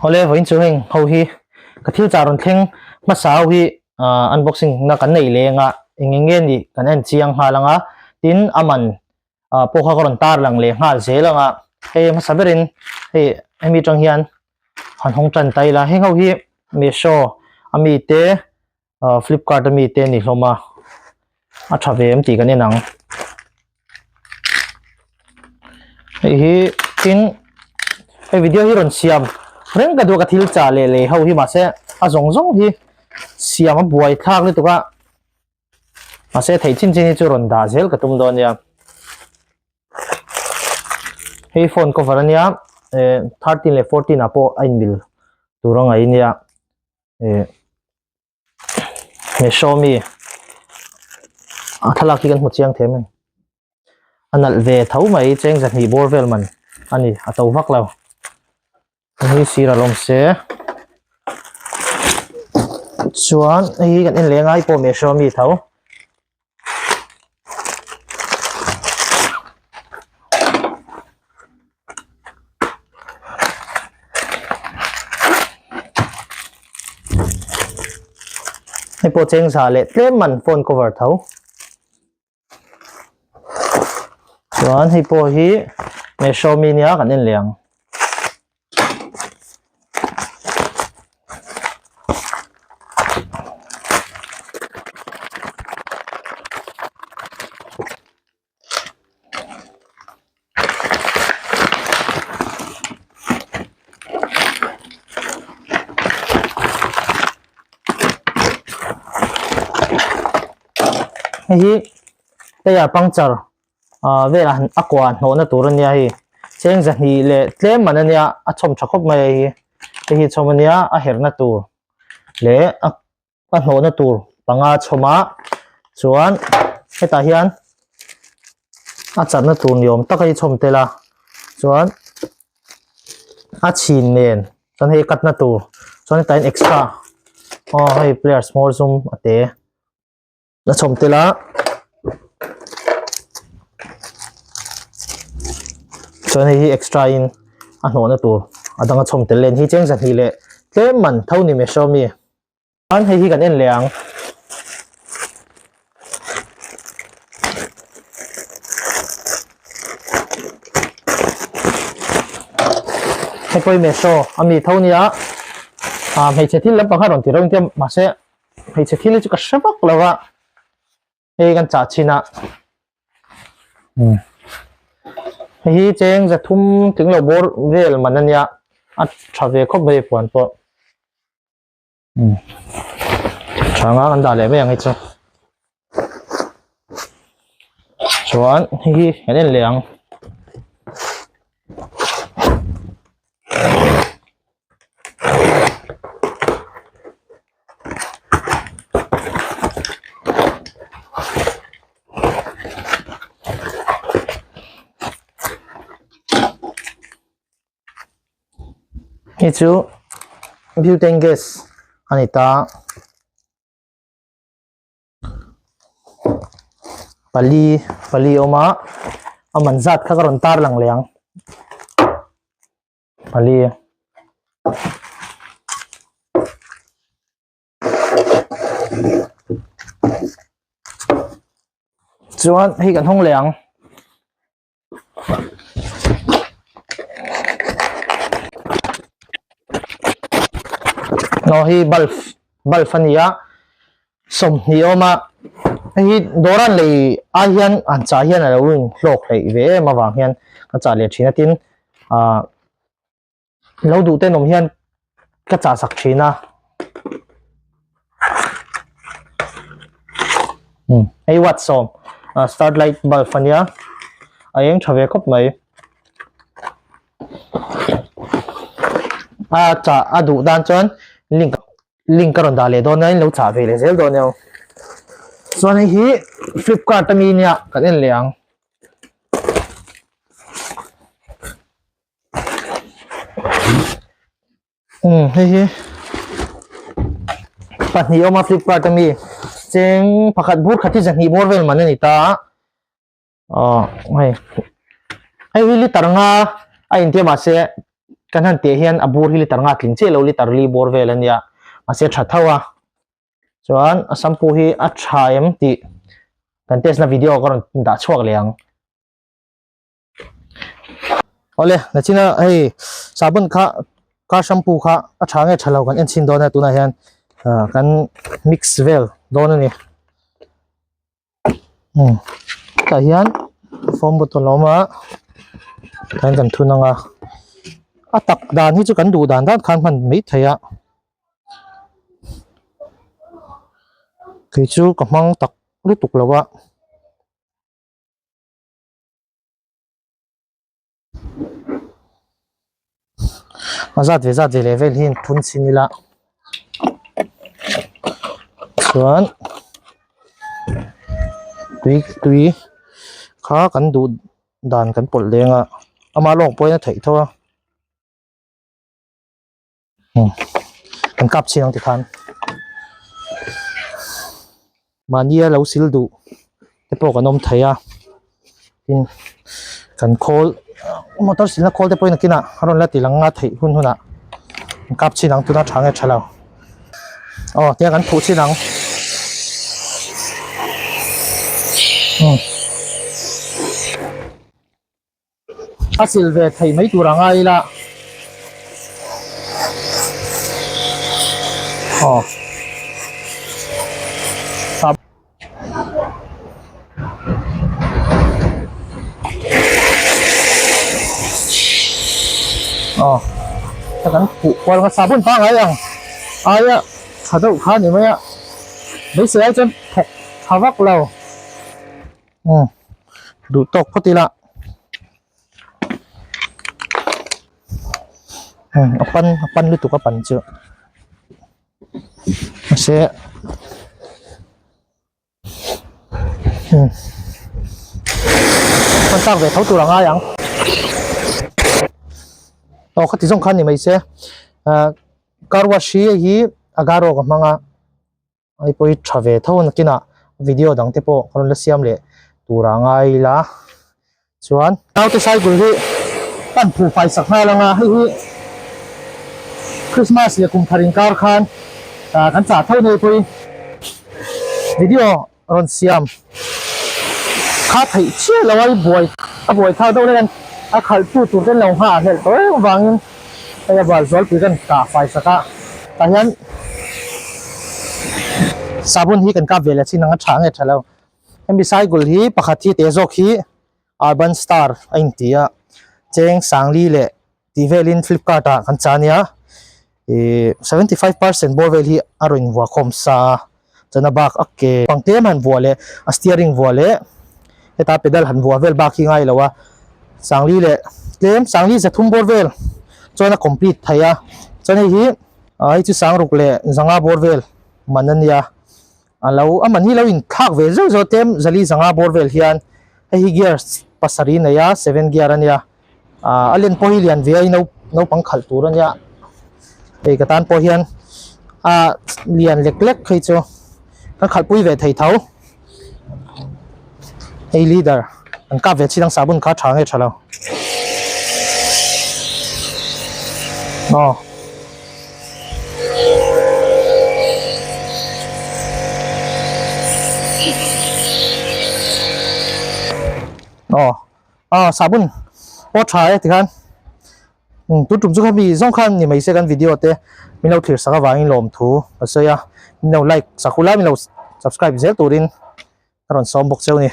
Awle vawiin chu heng ho hi ka thil chah rawn thleng hmasa ho hi unboxing na kan neih leh anga eng eng nge nih kan en chiang nghal anga tin a man pawh kha ka rawn tar lang leh nghal zel anga hei hmasa berin hei hemi atang hian han hawng tan ta ila heng ho hi Meesho ami te ah flipkart ami te a ni hlawm a a tha ve em tih kan en ang hei hi tin hei video hi rawn siam reng ka duh a ka thil chah leh lei ho hi mahse a zawng zawng hi siam a buai thlak lutuk a mahse theih chin chin hi chu rawn dah zel ka tum dawn nia hei phone cover ania eh 13 leh 14 ah pawh a inmil tur a ngaih ania. eh Meesho mi a thlalak hi kan hmu chiang thei mai a nalh ve tho mai cheng zahnih bawr vel man a ni a to vak lo hei sir a lawm se chuan hei hi kan en leh ngai pawh Meesho mi tho. Hei pawh cheng za leh tlem man phone cover tho chuan hei pawh hi Meesho mi nia kan en leh ang. Hei hi tyre puncture ah velah a kua hnawhna tur a nia hei cheng zahnih leh tlem man a nia a chhawm tha khawp mai a hei hi hei hi chhawm a nia a herhna tur leh a a hnawhna tur panga chhawm a chuan hetah hian a chatna tur ni awm tak a hi chhawm tel a chuan a chhin nen chuan hei cut na tur chuan hetah hian extra aw hei players hmawr zum a te. La chhawm tel a chuan hei hi extra in a hnawhna tur a dang a chhawm tel len hi cheng zahnih leh tlem man tho ni mai hre mi chuan hei hi kan en leh ang. Hei pawh hi Meesho a mi tho nia ah hmeichhe thil lampang kha rawn ti reuh nia mahse hmeichhe thil hi chu ka hre vak lo a hei kan chah chhin a hei hi cheng za thum tling lo bawr vel man ania a tha ve khawp mai puan pawh tha nga kan dah leh mai ang hi chu chuan hei hi kan en leh ang. Hei chu butane gas a ni ta pali pali a awm a a man zat kha ka rawn tar lang leh ang. Pali chuan hei kan hawng leh ang aw hi bulb bulb a ni a Sawmhnih awm a, hei hi dawran lei ai hian an chah hian a lo inhlawk hleih ve em avang hian ka chah leh thin a tin ah lo duh ten awm hian ka chah sak thin a hei watt sawm ah start light bulb a nia a eng tha ve khawp mai a chah a duh dan chuan link. Link ka rawn dah leh dawn nia in lo chah ve leh zel dawn nia chuan hei hi flipkart ami nia kan en leh ang um hei hi pahnih awm a flipkart ami cheng pakhat bur khat hi zahnih bawr vel man a ni ta a aw hei hei hi liter nga a intia mahse. Kan han tih hian a bur hi liter nga tling chiah lo liter li bawr vel a nia mahse a tha tho a chuan a shampoo hi a tha em tih kan test na video ka rawn dah chhuak leh ang. Awle nachina hei sabun kha car shampoo kha a tha nge tha lo kan en chhin dawn a tunah hian kan mix vel dawn a ni. Tah hian foam bottle a awm a tah hian kan thun ang a a tak dan hi chu kan duh dan dan khan hman mai thei a kei chu ka hmang tak lutuk lo a. A zat ve zat ve leh vel hi in phun chhin ila chuan tui tui kha kan duh dan kan pawlh leng a ama lawng pawhin a theih tho a kan kap chhin ang tikhan mahnia lo sil duh te pawh kan awm thei a tin kan khawl motor silna khawl te pawhin nakinah a rawn la ti lang a theih hun hunah kan kap chhin ang tuna tha nge tha lo aw tia kan phuh chhin ang umm. A sil ve thei mai tur a ngai ila aw aw ta kan khuh kual kha sabun pangngai ang aia tha deuh kha ni mai a beisei ai chuan thawk tha vak lo. Umm duh tawk phawt ila umm a pan a pan lutuk a pan chu mahse umm pan tak ve tho tur a ngai ang aw khati zawng khan ni mai se ah car wash hi hei hi agaro ka hmang a. Hei pawh hi tha ve tho a nakinah video dang te pawh ka rawn la siam leh tur a ngai ila chuan naute cycle hi kan phu fai sak nghal ang a hei hi Christmas leh kum thar inkar khan ah kan chah tho nei pawhin video rawn siam kha theih chiah lo a i buai a buai thak deuh hlek a khalh tu tur ten lo nghah hlelh tawh em avangin hei a bal zualpui kan kah fai sak a tah hian sabun hi kan kap ve leh chin ang a tha nge tha lo hemi cycle hi pakhat hi te zawk hi urban star a inti a cheng sangli leh tih velin flipkart ah kan cha nia ih 75% bawr vel hi a rawn invuah khawm sa a chuan a bak a ke pangte han vuah leh a steering vuah leh heta pedal han vuah vel bak hi ngai lo a sangli leh tlem sangli zathum bawr vel chuan a complete thei a chuan hei hi ah hei chu sangruk leh zanga bawr vel man a nia a lo a man hi lo inthlak ve zeuh zeuh tlem zali zanga bawr vel hian hei hi gear pasarih nei a seven gear a nia. Ah a len pawh hi lian ve a no naupang khalh tur a nia hei ka tan pawh hian a lian lek lek phei chu kan khalh pui ve thei tho hei leader an kap ve chin ang sabun kha tha nge tha lo aw. Aw. Ah sabun pawh tha e tikhan umm tun tum chu kha mi zawng khan ni mai se kan video te min lo thlir sak avangin lawmthu ka sawi a min lo like sak ula min lo subscribe zel turin ka rawn sawm bawk cheu a ni.